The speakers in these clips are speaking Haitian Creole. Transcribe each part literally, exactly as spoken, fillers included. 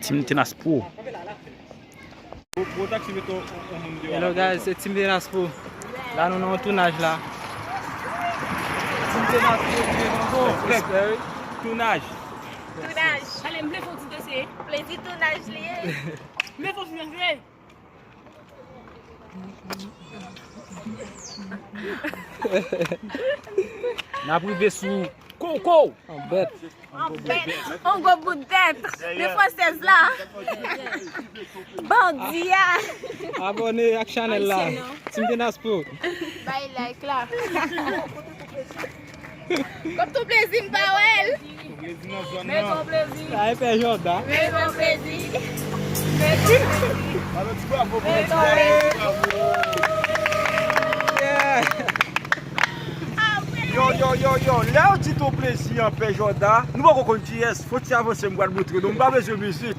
Team Tenas Pro. Hello guys, se Team Tenas Pro. La nou nan yon tounaj la. Team Tenas Pro, Team Tenas Pro. Tounaj. Tounaj. Ale, m vle fè yon ti danse. Plezi tounaj li ye. M vle fè yon ti danse. N ap rive sou Koko. An bèt. An bèt. On gwo bout bèt. Men fransèz la. Bandi a. Abòne ak chanèl la. Team Tenas Pro. Bay like la. Kòm tou plezi m pa wè l. Tou plezi nan zòn nan. Sa e pè Jòda. Mezon plezi. Mezon plezi. Alò, ti bravo pou Mezon plezi. Yeah. Yo, yo, yo, yo, lè yo di tou plezi an pè Jòda, nou poko konn kiyès, fò ti avanse m pral montre nou, m pa bezwen mizik.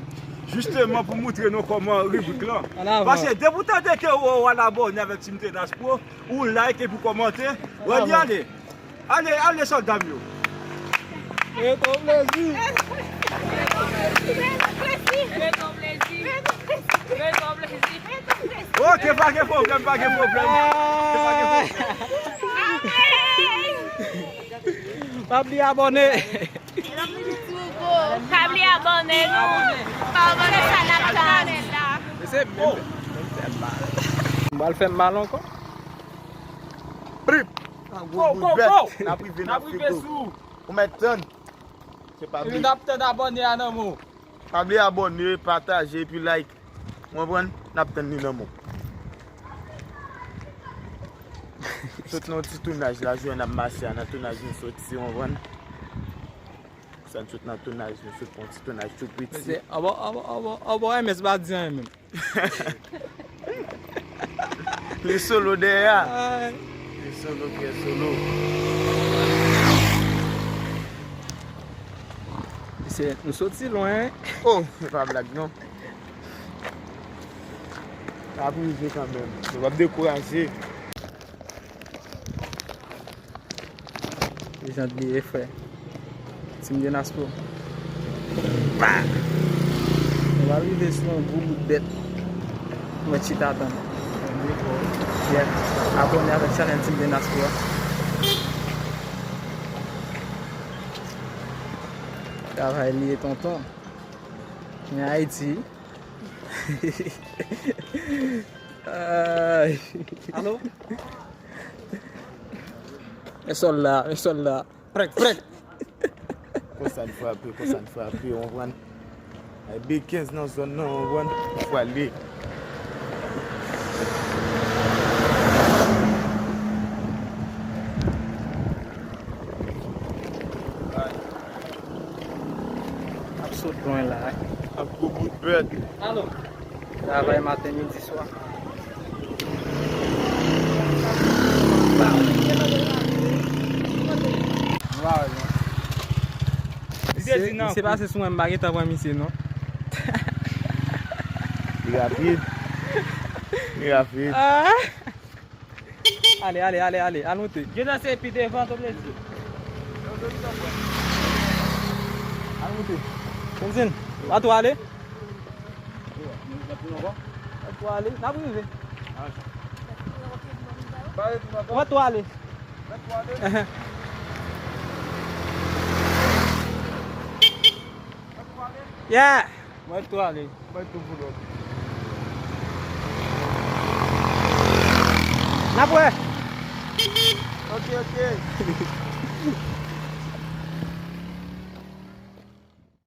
Jisteman pou montre nou kòman ribrik lan. An avan. Paske depi w tande ke w, w al abòne avèk Team Tenas Pro, ou like epi w kòmante, w al ale. Ale, ale sòlda m yo. Mezon plezi. Ok, pa gen pwoblèm, pa gen pwoblèm. Pa gen pwoblèm. Pa bliye abòne. Pa bliye abòne nou. Pa abòne sa n ap tann. M pral fè m mal ankò. Prip! An gwo bout bèt. N ap rive, n ap rive sou. Ou mèt tann. Se pa bliye. N ap tann abòne a nan men w. Pa bliye abòne, pataje epi like. Ou konprann? N ap tann li nan men w. Sot nan yon ti tounaj la, jwenn ap mache a nan tounaj nou soti, ou konprann? Sa n sot nan tounaj, nou sot nan yon ti tounaj tou piti. Mesye, abò, abò, abò, abò, M S pa di anyen menm. Li solo dèyè a. Ay. Li solo, trè solo. Mesye, nou soti lwen. Oh, se pa blag non. N ap rive kanmenm. Nou p ap dekouraje. Li jan li ye, frè. Team Tenas Pro. Bah! Nou va rive sou yon gwo bout bèt. Mwen chita tann. Yeah. Abòne avèk chanèl Team Tenas Pro a. Travay li ye, tonton. Men Ayiti. Ay. Alo? Men sòlda, men sòlda. Prèk, prèk. Konsa n frape, konsa n frape, ou konprann? Ay, B kenz nan zòn nan, ou konprann? Fwa li. Ap sot lwen la. Ap gwo bout bèt. Alo. Travay maten, midi, swa. Misye, misye pase sou mwen, m pa gentan pran misye, non. Li rapid. Li rapid. Ah! Ale, ale, ale, ale. Al moute. Gentan se pi devan, tonton plezi. Al moute. Tenzin, pa twò ale. Pa twò ale. N ap rive. Pa twò ale. Ehe. Yeah! Mwen tou ale, mwen tou pull up. N ap wè. Ok, ok.